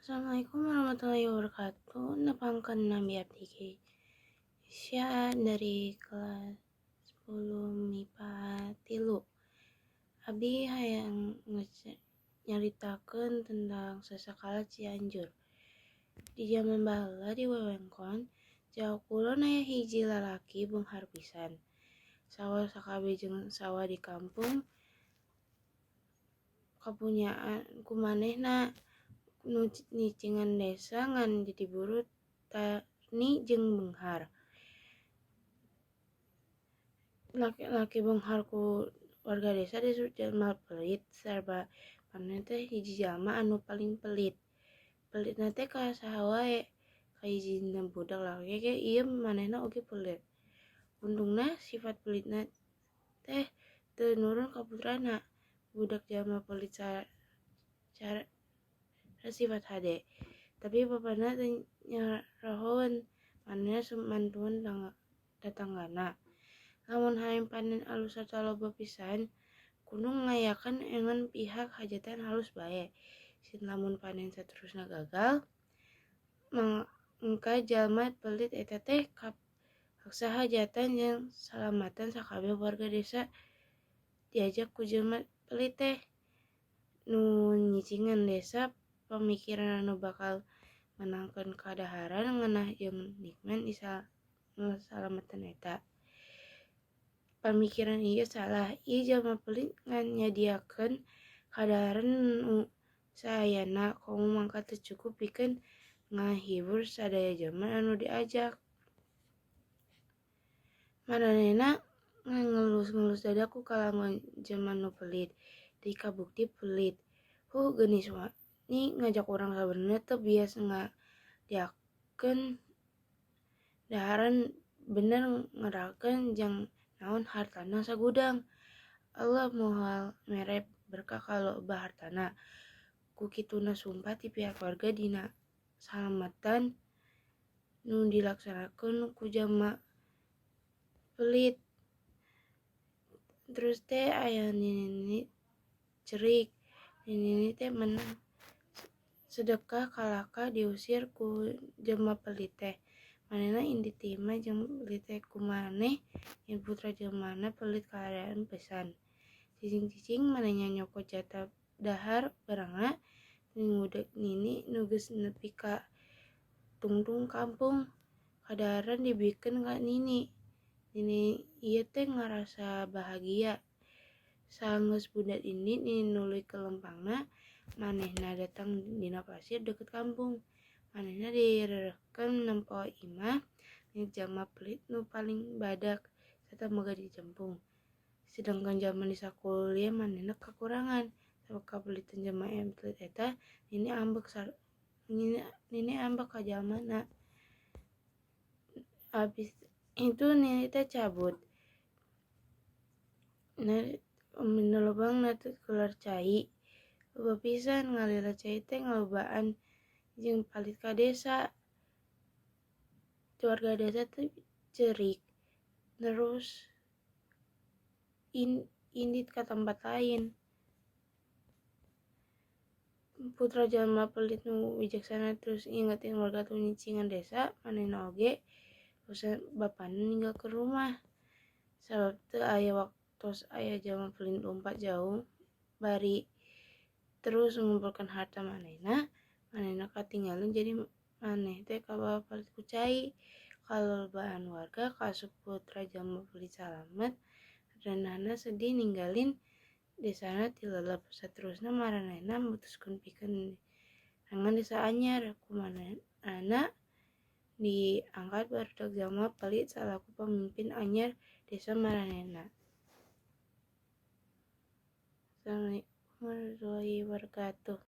Assalamualaikum warahmatullahi wabarakatuh. Nepangkeun nami abdi Keisha dari kelas 10 MIPA 3. Abdi hayang nyaritakeun tentang Sasakala Cianjur. Di jaman baheula di wewengkon Jawa Kulon aya hiji lalaki beunghar pisan. Sawah sakabeh jeung sawah di kampung kapunyaan ku manehna. Nu nyicingan desa ngan jadi buruh tani jeung beunghar. Laki-laki beunghar ku warga desa disebut jalma pelit, sarba manehna teh hiji jalma anu paling pelit. Pelitna teh ka saha wae, ka hijina budak lalaki ge ieu manehna oge pelit. Untungna sifat pelitna teh teu nurun ka putrana. Budak jalma pelit sacara sifat hade, tapi bapana teu nyarahoeun manehna mantuan tatanggana. Lamun hayang panen alus sarta loba pisan, kudu ngayakeun ngan pihak hajatan halus bae. Sieun lamun panen saterusna gagal, mangka jalma pelit eta teh kapaksa hajatan jeung salamatan sakabeh warga desa diajak ku jelma pelit teh. Nu nyicingan desa pamikiran anu bakal meunangkeun kadaharan ngeunah jeung nikmat di salamatan eta. Pamikiran ieu salah, ieu jalma pelit ngan nyadiakeun kadaharan nu saayana komo mangka teu cukup pikeun ngahibur sadaya jelema anu diajak. Maranehna ngelus-ngelus dada ku kalakuan jelema nu pelit, deui kabukti pelit. Huh geunis wani ngajak urang sabenerna teu biasa ngadiakeun daharan bener ngerakeun jang naon hartana sagudang. Allah moal mere berkah ka loba hartana. Ku kituna sumpah ti pihak warga dina salamatan nu dilaksanakeun ku jalma pelit. Terus teh aya nini-nini cerik. Nini-nini teh meunang sedekah kalakah diusir ku jelema pelit teh. Manehna indit ti imah jeung pelit teh ku maneh yen putra jelemana pelit kahadean pisan. Cicing-cicing manehna nyokot jatah dahar barangna ngudeg nini nu geus nepi ka tungtung kampung. Kadaharan dibikeun ka nini. Nini ieu teh ngarasa bahagia. Sanggeus budak indit nini nuluy ke lempangna, manehna datang dina pasir deukeut kampung. Manehna direrehkeun nempo imah milik jalma pelit nu paling badak sarta boga dijempung. Sedengkeun jalma di sakuliah manehna kakurangan. Sabab kapelitan jalma pelit eta, nini ambek ka jalmana. Abis itu nini teh cabut. Nu lobangna teh keluar cai. Loba pisan ngalila cai teh ngalobaan jeung palit ka desa. Warga desa teh cerik. Terus indit ka tempat lain. Putra jalma pelit nu wijaksana terus ngingetin warga nu nyicingan desa manehna oge usaha bapana ninggalkeun rumah. Sabab teu aya waktos aya jalma pelit lompat jauh bari terus ngumpulkeun harta manehna, manehna katinggalan jadi maneh teh kabawa palit ku cai. Kalolobaan warga kaasup putra jalma pelit salamet, renahna sedih ninggalin desana tilelep. Saterusna maranehna mutuskeun pikeun neangan desa anyar. Ku manehna diangkat barudak jalma pelit salaku pamimpin anyar desa maranehna. Assalamualaikum warahmatullahi wabarakatuh.